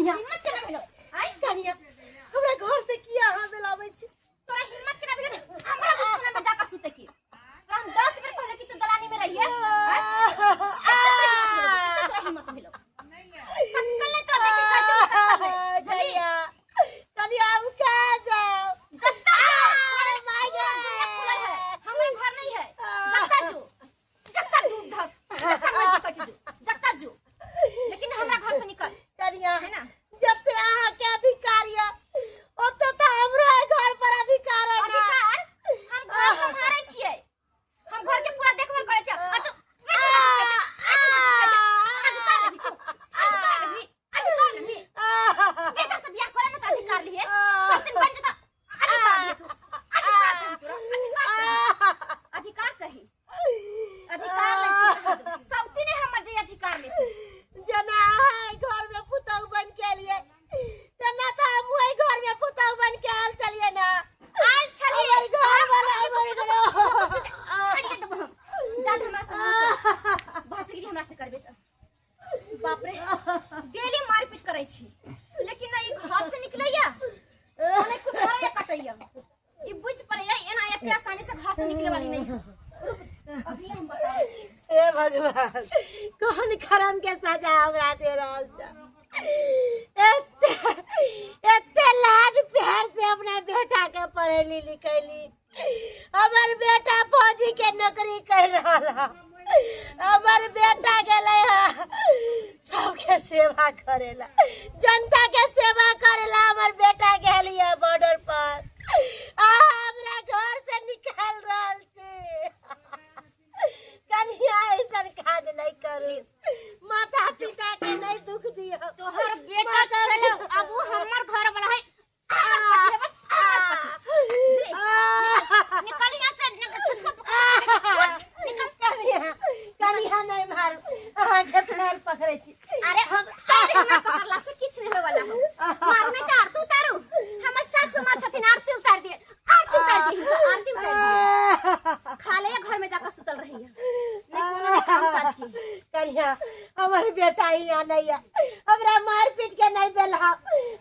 कनिया हिम्मत केना भेलो आइ कनिया हमरा घर से किया अहाँ बेलाबै छी तोरा हिम्मत केना भेलो हमरा बिछौना में जाकर सुते की तोरा हम 10 बेर कहले कि तू दलानी में रहिए आँय? तोरा हिम्मत भेलो सकल नहीं तोरा देखे चाची के सकल है बुझलिए कनिया कनिया हम कहाँ जाओ जत्ता आ, my पूरा दुनिया खुलल है हमरा घर नहीं है जत्ता जो जत्ता डूब धस जत्ता मर जो कट जो जत्ता जो लेकिन हमरा घर से निकल कनिया है ना जते अहाँ के अधिकार ये ओते तऽ हमरो एहि घर पर अधिकार है ना अधिकार हम घर संभाले छियै हम घर के पूरा देखभाल करै छियै आ तू अधिकार लेबही तू अधिकार लेबही अधिकार लेबही बेटा से बियाह करे ना त अधिकार लिए सब दिन बन जता अधिकार लिए तू अधिकार चाहिए तोरा अधिकार चाहिए अधिकार चाहिए अधिकार लै छी सब दिन हमर जे अधिकार लेती जेना अहाँ एहि घर में पुतहु बन के एलियै तेना तऽ हमहूँ एहि घर में पुतहु बन के आयल छलियै ना आयल छलियै हमर घर वाला हमर घर करिए देबो हम जाद हमरा से भाषगिरी हमरा से करबे त बाप रे डेली मारपीट करै छी लेकिन ना ई घर से निकलैया नहीं कुछ करैया कटैया ई बुझ पड़ैया एना एते आसानी से घर से निकले वाली नहीं है। रुक अभी हम बताबै छी हे भगवान कोन करम के सजा हमरा दे रहल छ एते एते लाड प्यार से अपना बेटा के पढ़ेली लिखैली हमर बेटा फौजी के नौकरी कर रहल है हमर बेटा गेलै है सबके सेवा करेला जनता के सेवा करेला हमर बेटा गेलिए बॉर्डर पर आ हमरा घर से निकाल रहल छी कन्या ऐसन काज नहीं करू माता पिता के नहीं दुख दियो तोहर बेटा छलो अब वो हमर घर वाला है हमर पति है बस हमर पति जी निकल यहाँ से निकल छुटको पकड़ निकल कन्या कन्या नहीं मारू अहाँके पैर पकड़ै छी अरे हम पैर हमरा पकड़ला से किछ नहीं होय वाला हो मारू नहीं त आरती उतारू हमर सासू माँ छथिन आरती उतार दिए आरती उतार दिए हिनका आरती उतार दिए खा ले घर में जाकर सुतल रहिए नहीं कोनो नहीं काम काज की कन्या हमर बेटा यहाँ नहीं है हमरा मार पीट के नहीं बेलहा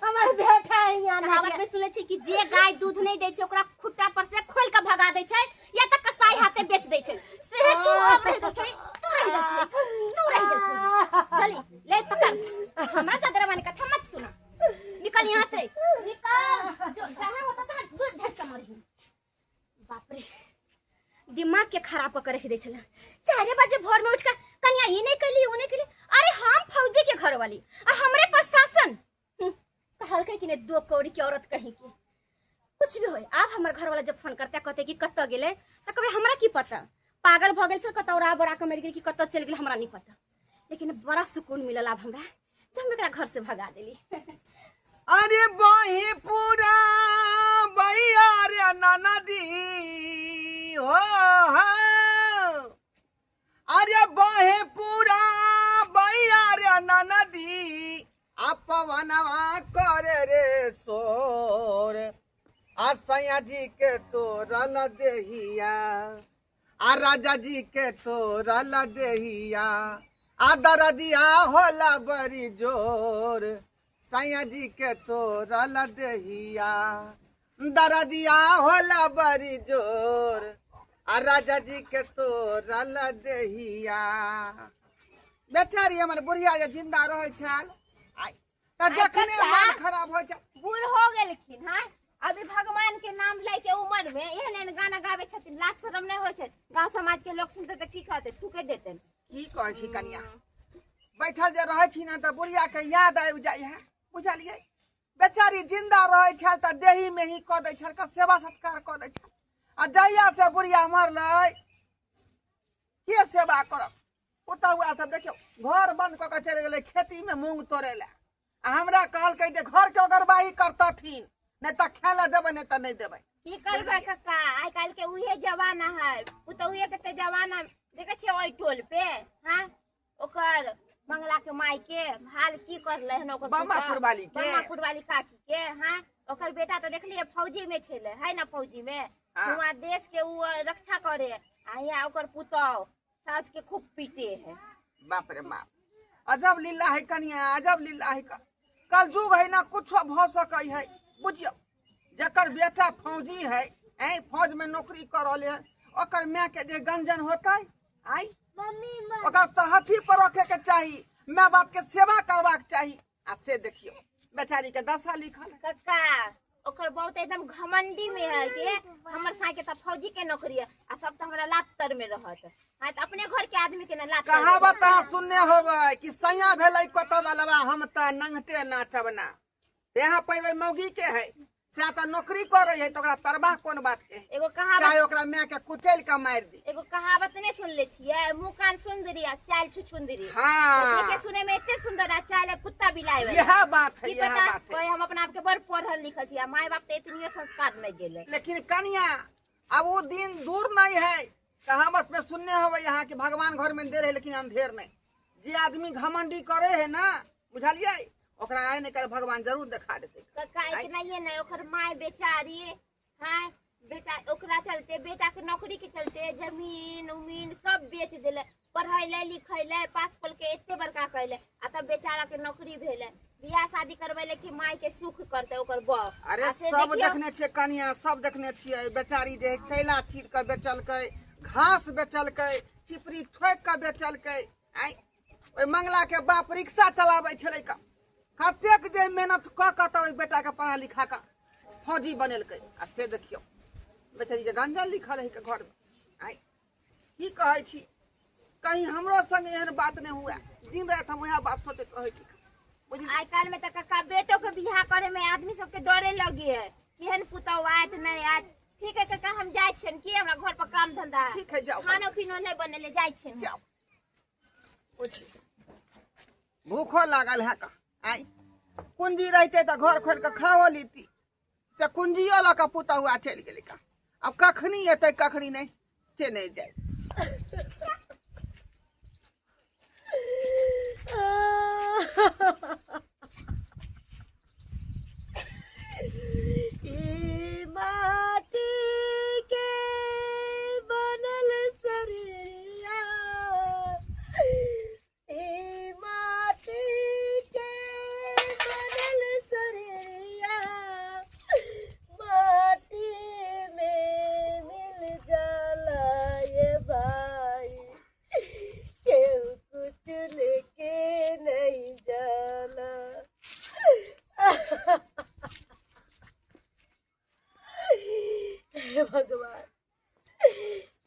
हमर बेटा यहाँ नहीं कहावत में सुनै छी कि जे गाय दूध नहीं दै छै ओकरा खुट्टा पर से खोल के भगा दै छै या त कसाई हाथे बेच दै छै से तू अब रह गेल छै तू रह गेल छै तू रह गेल छै चली ले पकड़ हमरा चादर वाली कथा मत सुना निकल यहाँ से निकल जो जहाँ होता तहाँ दूध धस के मरही बाप रे दिमाग के खराब कऽ के रख दै छलै 4 बजे भोर में उठ के कनिया ई नहीं कैली ओ नहीं कैली अरे हम फौजी के घर वाली आ हमरे पर शासन कहलकै कि नहीं दो कौड़ी के औरत कहीं की कुछ भी होय आब हमर घर वाला जब फोन करते कहते कि कतऽ गेलै तऽ कहबै हमरा की पता पागल भऽ गेल छै कतऽ उड़ा बोरा के मरि गेल कि कतऽ चलि गेल हमरा नहीं पता लेकिन बड़ा सुकून मिलल आब हमरा जब हम एकरा घर से भगा देली अरे बही पूरा भैया रे ननदी हो हो। अरे बहे पूरा भैया रे ननदी आ पवनवा करे रे शोर आ सैया जी के तोरल देहिया आ राजा जी के तोरल देहिया आ दरदिया होला बड़ी जोर सैया जी के तोरल देहिया दरदिया होला बड़ी जोर आ राजा जी के तोरल देहिया बेचारी हमर बुढ़िया जे जिंदा रहै छल तऽ जखने मन खराब होइ छै बूढ़ हो गेलखिन हँ अभी भगवान के नाम लै के उम्र में एहन एहन गाना गाबै छथिन लाज शरम नहि होइ छै गाँव समाज के लोग सुनते तऽ की कहते थूके देते की कहै छी कनिया बैठल जे रहै छी ने तऽ बुढ़िया के याद आबि जाइ है बुझलियै बेचारी जिंदा रहै छल तऽ देही में ही कऽ दै छल सेवा सत्कार कऽ दै छल आ जहिया से बुढ़िया मरलै के सेवा करत पुतहुआ सब देखियौ घर बंद कऽ के चलि गेलै खेतीमे मूँग तोड़ै लए आ हमरा कहलकै जे घरके ओगरबाही करतथिन नहि तऽ खाय लए देबै नहि तऽ नहि देबै की करबै कक्का आइ काल्हि के उहे जमाना है पुतहुए के तऽ जमाना देखै छियै ओहि टोल पे हाँ ओकर मंगला के माय के हाल की करले हन ओकर बम्मा पुतहु? फुरवाली के। बम्मा फुरवाली काकी के हाँ ओकर बेटा तऽ देखलियै फौजी में छलै है ना फौजी में हाँ। हुआं देश के उ रक्षा करे आ यहाँ ओकर पुतहु सास के खूब पीटे है बाप रे बाप अजब लीला है कनिया अजब लीला है कलयुग है ना, कुछो भऽ सकै है। बुझियौ जकर बेटा फौजी है, ऐ फौज में नौकरी कर रहले है, ओकर माय के जे गंजन होतै, आइ मम्मी ओकर तरहथी पर रखे के चाही, माय बाप के सेवा करबाक चाही। आ से देखियौ बेचारी के दशा लिखल है। कक्का ओकर बहुत एकदम घमंडी में है कि हमर साई के त फौजी के नौकरी है आ सब त हमरा लात तर में रहत। हां त अपने घर के आदमी के ना लात तर में कहावत अहाँ सुनने होबै कि सैया भेलै कतऽ बलवा, हम तऽ नंगटे नाचब ना। यहाँ पैबै मौगी के है, से तऽ नौकरी करै है, तऽ ओकरा परवाह कोन बात के है? एगो कहावत चाहे ओकरा माय के कुचैल के मारि दी। एगो कहावत नहीं सुनले छियै, मुंह कान सुंदरी आ चाल छुछुंदरी। हाँ। देखे सुने में एते सुंदर आ चाल है कुत्ता बिलाय वाला। यह बात है, की यह पता बात है। कोई हम अपना आप के बड़ पढ़ल लिखल छी आ माय बाप तो एतनियो संस्कार नहीं गेले। लेकिन कनिया अब वो दिन दूर नहीं है। कहावत में सुनने होवे यहाँ कि भगवान घर में देर है लेकिन अंधेर नहीं। जे आदमी घमंडी करे है ना, बुझलियै, ओकरा आइ नहीं कर भगवान जरूर देखा देते। कक्का इतना ही नहीं, ओकर माय बेचारी, हाँ बेटा ओकरा चलते, बेटा के नौकरी के चलते जमीन उमीन सब बेच देले, पढ़ैले लिखैले पास कल के एते बड़का कैले आ तब बेचारा के नौकरी भेले, बियाह शादी करबैले कि माय के सुख करते ओकर बाप। अरे आ से सब देखियौ- देखने छियै कनिया, सब देखने छियै। बेचारी जे है चैला चीर के बेचलकै, घास बेचलकै, चिपरी ठोकि के बेचलकै। आइ ओहि मंगला के बाप रिक्शा चलाबै छलै का, कतेक जे मेहनत कऽ कऽ तऽ ओहि बेटा के पढ़ा लिखा कऽ फौजी बनेलकै। आ से देखियौ बेचारी के गंजन लिखल है के घर में। आइ की कहै छी, कहीं हमरो संग एहन बात नहि हुए, दिन राति हम वएह बात सोचैत रहै छी। बुझली? आइ काल्हि में तऽ कक्का बेटो के बियाह करे में आदमी सबके डरे लगी है, केहन पुतहु आयत नहीं आयत। ठीक है कक्का हम जाइ छियनि, की हमरा घर पर काम धंधा है, ठीक है जाओ, खानो पीनो नहीं बनेले जाइ छियनि। जाओ। बुझली? भूखो लागल है का, आइ कुंजी रहते तऽ घर खोलि कऽ खाओ लीती, से कुंजियो लऽ कऽ पुतहुआ चलि गेलै का। आब कखनी एतै कखनी नहि से नहि जाय। ई माटी के बनल शरीरिया, ई माटी के बनल शरीरिया, माटी में मिल जाला ये भाई, केहू कुछ लेके नहीं जाला। हे भगवान,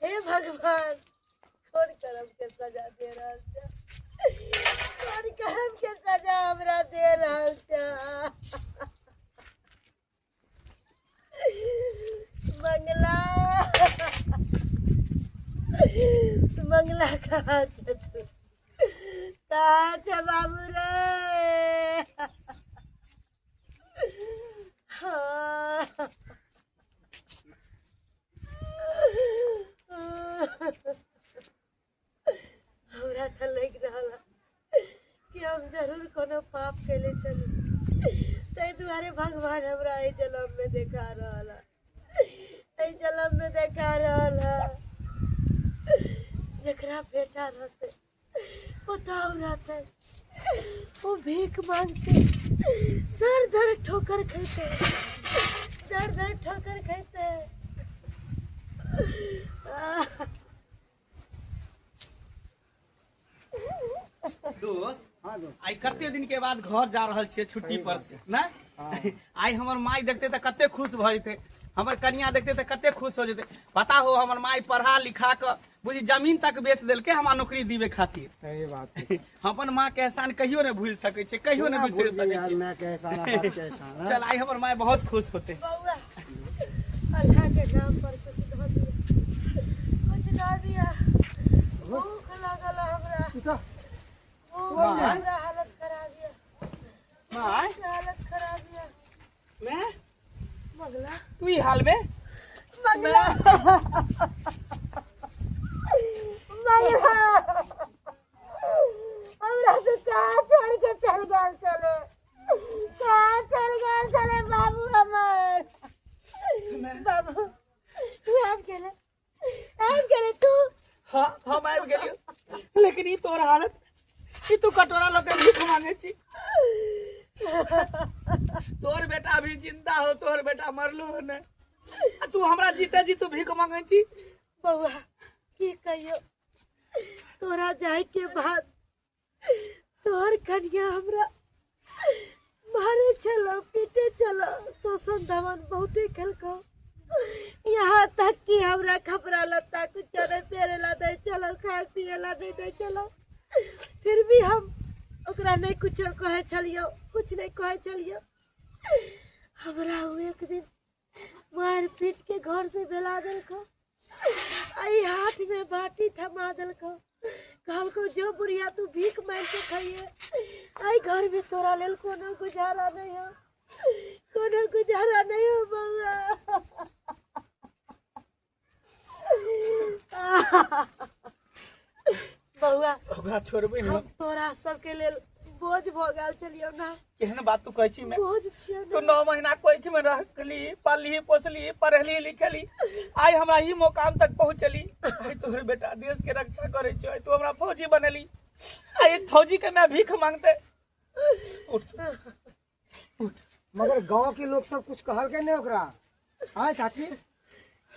हे भगवान, कौन कर्म के सजा दे रहल छा, कौन कर्म के सजा हमरा दे रहल छा। मंगला, मंगला कहाँ छे तू, कहाँ छे बाबू रे? हाँ। हमरा तऽ लागि रहल है कि हम जरूर कोनो पाप कैले चली, ताहि दुआरे भगवान हमरा एहि जन्म में देखा रहल है, एहि जन्म में देखा रहल है। जकरा बेटा रहतै, पुतहु रहतै, ओ भीख मांगते, दर दर ठोकर खैते, दर दर ठोकर खैते। दोस्त, हाँ दोस्त, आइ कते दिन के बाद घर जा रहल छियै छुट्टी सही पर बात से ना। आइ हमर माय देखते तऽ कते खुश भऽ जेतै, हमर कनिया देखते तऽ कते खुश हो जेतै। पता हो हमर माय पढ़ा लिखा कऽ बुझी जमीन तक बेच देलकै हमरा नौकरी दिबे खातिर। सही बात है। हम अपन माँ के एहसान कहियो नहीं भूल सकै छियै, कहियो नहीं केना बिसरि भूल सकै गेलियै यार छियै। माय के एहसान आ बाप के एहसान, हाँ? चल आइ हमर माय बहुत खुश होते। बौआ अल्लाह के नाम पर कुछ दऽ दिअ, कुछ दऽ दिअ, भूख लागल है हमरा, ई तऽ भूख से हमरा हालत खराब यऽ, माय? भूख से हालत खराब यऽ। मैं? मगला। तू ई हाल में? मगला। मगला। हमरा से कहाँ छोड़ के चल गेल चले, कहाँ चल गेल चले बाबू हमर। बाबू तू आबि गेले, आबि गेले तू? हाँ हम आबि गेलियो, लेकिन ई तोर हालत, ई तू कटोरा लऽ के भीख मांगे छी। तोहर बेटा अभी जिंदा हो, तोहर बेटा मरलो हो ने, आ तू हमरा जीते जी तू भीख मांगे छी। बौआ की कहियो, तोरा जाए के बाद तोहर कन्या हमरा मारे चलो पीटे चलो, शोषण दमन बहुते खेलको, यहाँ तक कि हमरा कपड़ा लत्ता कुछ नहीं पहरे ला दे चलो, खाए पिए ला नहीं दे चलो, फिर भी हम ओकरा नहीं कुछ कहे छलियो, कुछ नहीं कहे छलियो। हमरा उ एक दिन मार पीट के घर से भेला देलको, आई हाथ में बाटी थमा देलको, कहलको जो बुढ़िया तू भीख मांग के खाइए, आई घर में तोरा लेल कोनो गुजारा नहीं हो, कोनो गुजारा नहीं हो बउआ। बउआ ओकरा छोड़बै न, हम तोरा सबके लेल बोझ भ गेल छलियौ ना। केहन बात तू कहै छी? मैं बोझ छियौ तू 9 महीना कोइख में रखली, पालली पोसली, पढ़ली लिखली, आइ हमरा ई मुकाम तक पहुंचली। आइ तोहर बेटा देश के रक्षा करे छै, आइ तू हमरा फौजी बनेली, आइ एक फौजी के मैं भीख मांगते। उठ उठ। मगर गांव के लोग सब कुछ कहल के नहीं ओकरा? आय चाची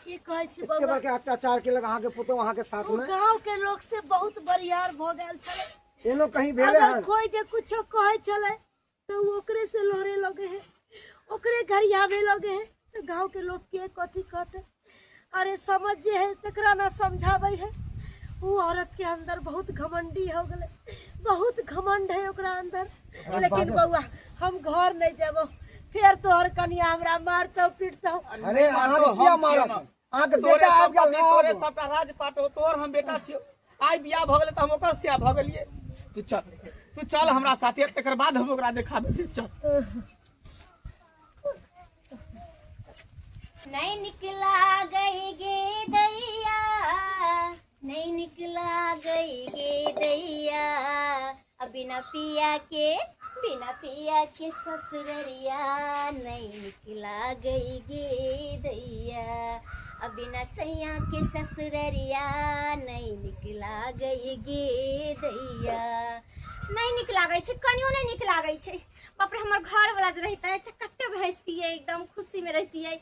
की कहै छी एते बउआ, बड़का अत्याचार केलक अहाँ के पुतोह अहाँ के साथ में। गांव के लोग से बहुत बरियार भ गेल छलै, एनो कहीं भेले अगर हन? कोई जे कुछो कहे चले तो ओकरे से लड़े लगे है, ओकरे गरियावे लगे है, तो गांव के लोग के कथी कहते? अरे समझ जे है तकरा ना समझावे है। वो औरत के अंदर बहुत घमंडी हो गए, बहुत घमंड है ओकरा अंदर। लेकिन बउआ हम घर नहीं जेबो, फिर तोहर कन्या हमरा मारतो पीटतो। अरे अहाँ के किया मारत? अहाँ के बेटा आबि गेल ना, तोरे सबटा राजपाट हो, तोहर हम बेटा छियौ, आइ बियाह भ गेलै त हम ओकर सियाह भ गेलियै। तू चल, तू चल हमरा साथे, तकर बाद हम ओकरा देखाबै छी, चल। नहीं निकला गई गे दैया, नहीं निकला गई गे दैया, अब बिना पिया के, बिना पिया के ससुररिया, नहीं निकला गई गे दैया, अब बिना सैया के ससुररिया, नहीं निकला गई गे दैया। नहीं निक लागै छै, कनियो नहीं निक लागै छै। बाप रे, हमर घर वाला जे रहितै त कते भैंसतियै, एकदम खुशी में रहतियै,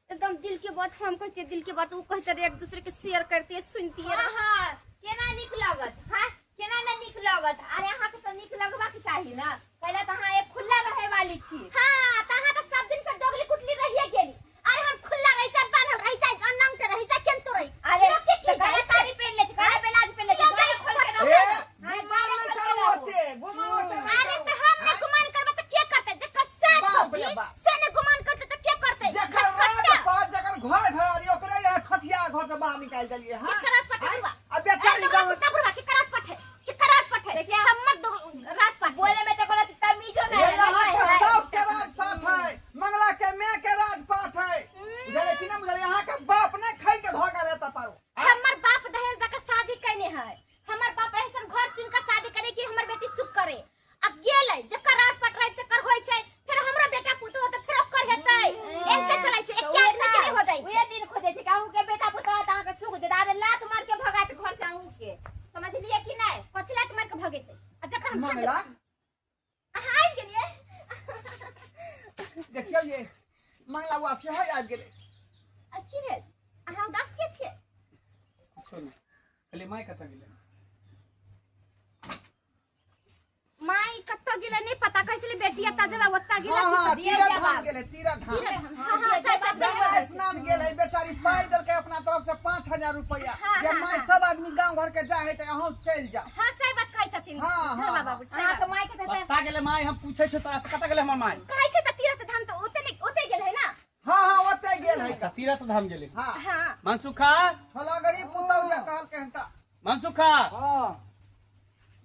एकदम दिल के बात हम कहतियै, दिल के बात उ कहते रहे, एक दूसरे के शेयर करतियै, सुनतियै। हाँ हाँ, केना नीक लागत? हाँ केना ना नीक लागत? अरे अहाँ के तो नीक लगबाक चाही ना, पहिले तऽ अहाँ एक खुला रहे वाली छी। हाँ, त अहाँ त सब दिन से दोगली कुटली रहिए गेली। अरे हम खुला रही चाहे बान्हल रही चाहे अनंग रही चाहे केनतो रही, अरे लोग के की गला जाइ छै? साड़ी पहिन ले छै, गला ब्लाउज पहिन ले छै, किया जाइ गला खोल के छै? रखो। ए, हाँ, गुमान गला नहि खोल के करू रखो। ओते, गुमान ओते नहि अरे करू। त हम ने गुमान करबै त के करतै? जकर साथ बाप रे फौजी बाप। से ने गुमान करतै त के करतै? जकर घसकट्टा। राजपाट, जकर घर घरारी, ओकरे यहाँ खटिया घर से बाहर निकालि देलियै, हाँ? केकर राजपाट है आँय? बुआ? आ बेचारी अरे गाँव कुत्ता बुढ़वा, केकर राजपाट है? केकर राजपाट है? देखिए, हमर राजपाट है। बोले में तो कोनो तमीजो ये नहीं है, यहाँ के है। सब के राजपाट है, मंगला के माय के राजपाट है, बुझलियै कि नहि बुझलियै? अहाँ के बाप नहि खाइ के धोखा रहता पारो। हमर बाप दहेज दऽ के शादी कैने है, हमर बाप ऐसन घर चुन के शादी करे कि हमर बेटी सुख करे। अब गेलै जकर राजपाट रहे तकर होय छै, फिर हमरा बेटा पुतोह त फिर ओकर हेतै। एते चलै छै, एके आदमी के नहीं हो जाइ छै। उहे दिन खोजै छै कि अहूँ के बेटा पुतोह तऽ अहाँके सुख देत। अरे लात मार के भगात घर से अहूँ के, समझलियै कि नहि? कथी लात मार के भगेतै? आ जकरा हम छोड़ मंगला देबै। अहाँ आबि गेलियै? देखियौ ये मंगला बुआ सेहो आबि गेलै। आ की भेल? अहाँ उदास के छियै? कुछो नहि। कहलियै माय कतऽ गेलै? माय कतऽ गेलै नहि पता, कहै छलै बेटी एतऽ जेबै ओतऽ गेलै। हाँ हाँ, दिया तीरथ जवाब। धाम गेलै, तीरथ धाम। हाँ हाँ, सही बात, सही गंगा बात। स्नान गेलै, बेचारी पाइ देलकै अपना तरफ से 5000 रुपया, हाँ, जे हाँ, माय हाँ। सब आदमी गाँव घर के जाइ है तऽ अहूँ चलि जाउ। हाँ सही बात कहै छथिन। हाँ, हाँ, धर्मा बाबू, सही अहाँके बात। माय के तऽ कतऽ गेलै माय? हम पूछै छियौ तोरा से, कतऽ गेलै हमर माय? कहै छै तऽ तीरथ धाम तऽ ओते नहि ओते गेल है ना। हाँ हाँ, ओतै गेल है। अच्छा, तीरथ धाम गेलै। हाँ हाँ। मनसुखा, छोला गरीब पुतहु जे कहलकै हन तऽ। मनसुखा, हाँ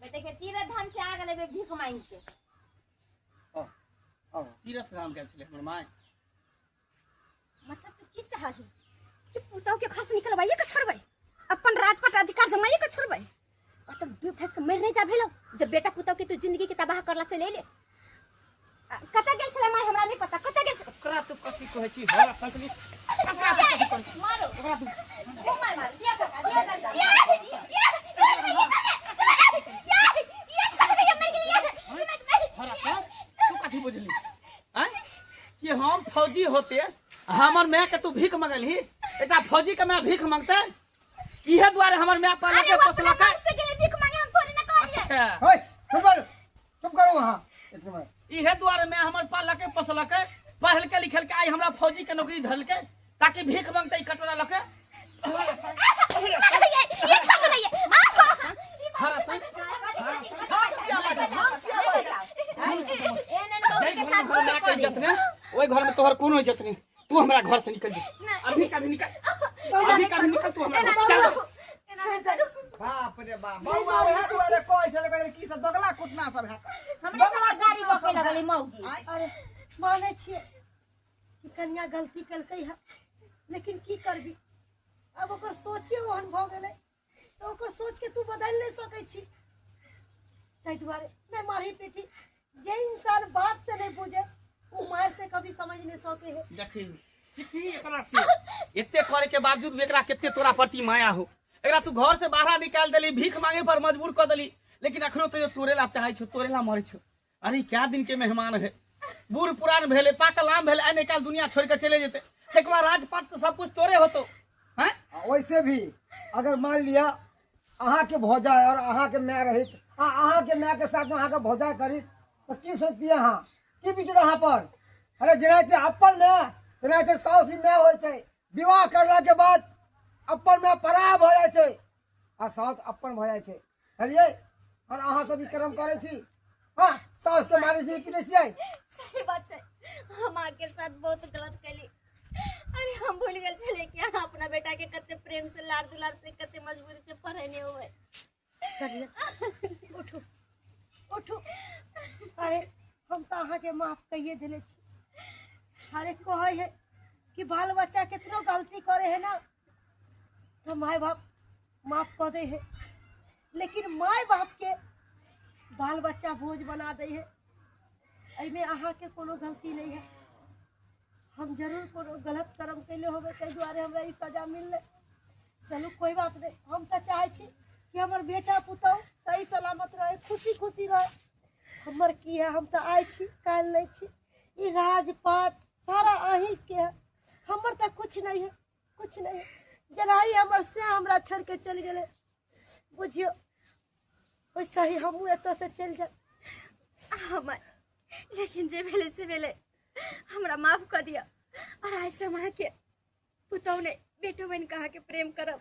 देखिए तीरथ धाम से आ गेलै भीख मांगि के। तीरथ धाम गेल छलै हमर माय। मतलब तू की चाहही कि पुतहु के घर से निकलवाइए के छोड़बै, अपन राजपाट अधिकार जमाइए के छोड़बै? और तब दूध धस के मर नहीं जा भेलो जब बेटा पुतहु के तू जिंदगी के तबाह करला चले एले। कतऽ गेल छलै माय? हमरा नहीं पता कतऽ गेल छलै। ओकरा तू कथी कहै छी? हमरा संकली ओकरा तू कथी कहै छी? मारो ओकरा तू मार मार दिया काका, दिया काका। ये ये ये ये छोड़ दे, मर गेलियै। हरा कर, तू कथी बुझली आय कि हम फौजी होते हमर माय के तू भीख मंगलही एकटा फौजी के माय भीख मंगते इहे दुआरे हमर माय पालक अरे के वो अपना पोसलक मन से गेलै भीख मांगे हम थोड़ी ना कहलिए। अच्छा हे चुप कर, चुप करो वहाँ एक मिनट। इहे दुआरे माय हमर पालक के पोसलक पढ़ल के लिखल के आई हमरा फौजी के नौकरी धरल के ताकि भीख मंगते ई कटोरा लके ये छोड़ रही है। हरा सही एहन जाहि के घर में साथ हमर माय के इज्जत ने ओहि घर में तोहर कोनो इज्जत नहीं। तू हमरा घर से निकल जा अभी कभी निकल, अभी कभी निकल तू हमरा घर से। चल। छोड़ि दे। बाप रे बाप बौआ ओहे दुआरे कहै छलै कहै की सब दगला कुटना सब हैत। हमरे सब गाड़ी बके लगली मौगी। अरे मानै छियै कि कन्या गलती केलकै है, लेकिन की करबी अब ओकर सोचे ओहन भऽ गेलै तऽ ओकर सोच के तू बदलि नहि सकै छी। ताहि दुआरे नहि मारही पीटी, जे इंसान बात से नहीं बुझे वो मार से कभी समझ नहीं सके है। देखी सिखी एकरा से एते करे के बावजूद भी एकरा केते तोरा प्रति माया हो। एकरा तू घर से बाहर निकाल देली, भीख मांगे पर मजबूर कर देली, लेकिन अखनो तो तोरे ला चाहे छो, तोरे ला मरे छो। अरे क्या दिन के मेहमान है, बूढ़ पुरान भेले, पाकल आम भेले, आइ निकाल दुनिया छोड़ के चले जेते, एक बार राजपाट तो सब कुछ तोरे होतो हैं। वैसे भी अगर मान लिया अहाँ के भौजाई और अहाँ के my रहित आ अहाँ के my के साथ में अहाँ के भौजाई करी तो की सोचती अहाँ, की बिचड़ अहाँ पर? अरे जेनाहिते अपन my तेनाहिते साउस भी my होइ छै। विवाह करला के बाद अपन my पराया भऽ जाइ छै आ साउस अपन भऽ जाइ छै। बुझलियै? और अहाँ सब ई कर्म करै छी, हाँ साउस के मारै छी कि नहि छियै? सही बात छै, हम अहाँके साथ बहुत गलत कैली। अरे हम भूल गेल छलियै कि अहाँ अपना बेटा के कते प्रेम से लाड़ दुलार से कते मजबूरी से पढ़ेने हुए। उठू उठू। अरे हम तऽ अहाँके माफ कहिए देले छी। अरे कहै है कि बाल बच्चा केतनो गलती करे है ना तो my बाप माफ कऽ दे है, लेकिन my बाप के बाल बच्चा बोझ बना दे है। एहिमे अहाँके कोनो गलती नहीं है। हम जरूर कोनो गलत कर्म कैले होबै, ताहि दुआरे हमरा ई सजा मिललै। चलू कोई बात नहीं, हम तऽ चाहै छी कि हमर बेटा पुतहु सही सलामत रहे, खुशी खुशी रहे। हमर की है, हम तऽ आइ छी काल्हि नहीं छी। ई राजपाट सारा अहीँके है, हमर तऽ कुछ नहीं है, कुछ नहीं है। जेना ही हमर से हमरा छोड़ के चलि गेलै बुझियौ, वैसा ही हमहूँ एतऽसँ चलि जायब। हमर लेकिन जे भेलै से भेलै, हमरा माफ कऽ दिअ। और आइ से हम अहाँके पुतहु नहि बेटो बनि कऽ अहाँके प्रेम करब,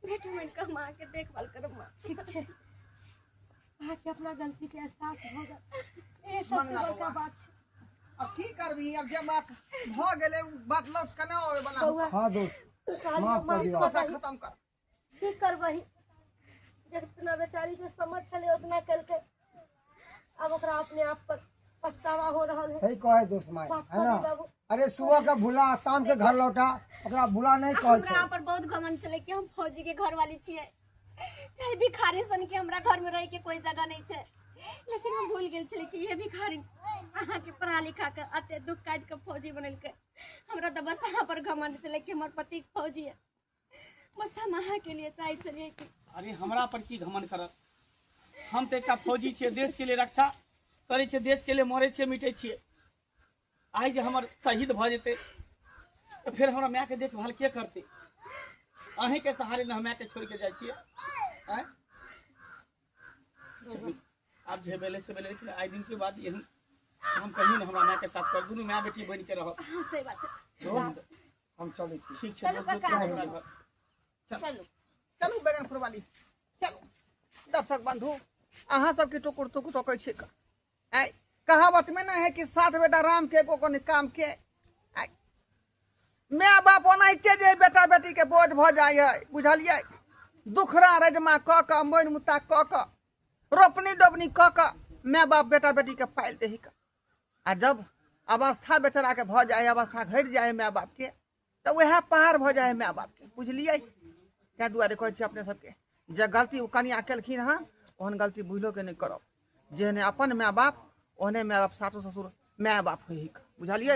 बेटो बनि कऽ हम अहाँके देखभाल करब। माँ ठीक छै, अहाँके अपना गलती के एहसास भऽ गेल, इहे सबसँ बड़का बात छै। अब की करबी, अब जे बात भऽ गेलै उ बात लौट के ना आबै वाला। बौआ हाँ दोस्त माफ कर दियौ। दोसा खत्म कर। की करबही, जितना बेचारी के समझ छलै उतना केलकै, अब ओकरा अपने आप पर पछतावा हो रहल है। सही कहे दोस्त माय, माफ है ना? कर बाबू। अरे सुबह का भूला शाम के घर लौटा, ओकरा भूला नहीं कहै हमरा छै। पर बहुत घमंड छलै कि हम फौजी के घर वाली छियै, चाहे भिखारी सन के हमरा घर में रहे के कोई जगह नहीं छै, लेकिन हम भूल गेल छलियै कि ये भिखारी अहाँके पढ़ा लिखा के अते दुख काटि के फौजी बनेलकै। हमरा तऽ बस अहाँ पर घमंड छलै कि हमर पति फौजी है, बस हम अहाँके लिए चाहै छलियै कि। अरे हमरा पर की घमंड करत, हम तऽ एकटा फौजी छियै, देश के लिए रक्षा करै छियै, देश के लिए मरै छियै मिटै छियै। आइ जे हमर शहीद भऽ जेतै तऽ फेर हमरा मायके देखभाल के करतै? अहीँके सहारे ने हम मायके छोड़ि के जाइ छियै। आँय चलू आब जे भेलै से भेलै, लेकिन आइ दिन के बाद एहन हम कहियो ने हमरा मायके साथ कर, दुनू माय बेटी बनि के रहब। हाँ सही बात छै। दोस्त हम चलै छी। ठीक छै दोस्त, काका। हमरा घर। चलू चलू बैगन फुरवाली चलू। दर्शक बंधु अहाँ सबके टुकुर टुकुर टोकै छी। आइ कहावत में ना है कि सात बेटा राम के एको कोनो काम के। आइ my बाप ओनाहिते जे बेटा बेटी के बोझ भऽ जाइ है, बुझलियै? दुखरा रजमा कऽ कऽ मोनि मुता कऽ कऽ रोपनी डोबनी कऽ कऽ my बाप बेटा बेटी के पालि दही कऽ। आ जब अवस्था बेचारा के भऽ जाइ है, अवस्था घटि जाइ है my बाप के, तऽ वएह पहाड़ भऽ जाइ है my बाप के, बुझलियै? ताहि दुआरे कहै छी अपने सबके जे गलती ओ कनिया केलखिन हँ ओहन गलती बुझलो के नहि करब। जेहने अपन my बाप ओहने my बाप सासु ससुर my बाप होइ, बुझलियै?